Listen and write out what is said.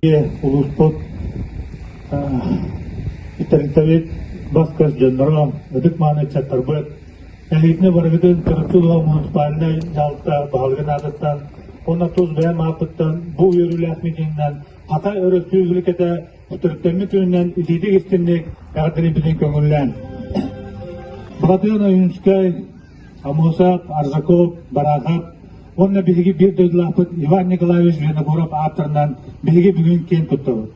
Улууспут тэрилтэбит бас-көс дьонноро, ытык-мааны ыччаттарбыт, эһигитини барыгытын Чурапчы улууһа муниципальнай дьаһалта баһылыгын аатыттан уонна тус бэйэм ааппыттан бу үөрүүлээх митиҥинэн Хата Өрөспүүбүлүкэтэ төрүттэммит күнүнэн итиитик истинник эҕэрдэлиибитин көҥүллээн. Былатыан Ойуунскай, Аммосов, Аржаков, Барахов уонна биһиги биир дойдулаахпыт Иван Николаевич Винокуров ааттарынан биһиги бүгүн киэн туттабыт.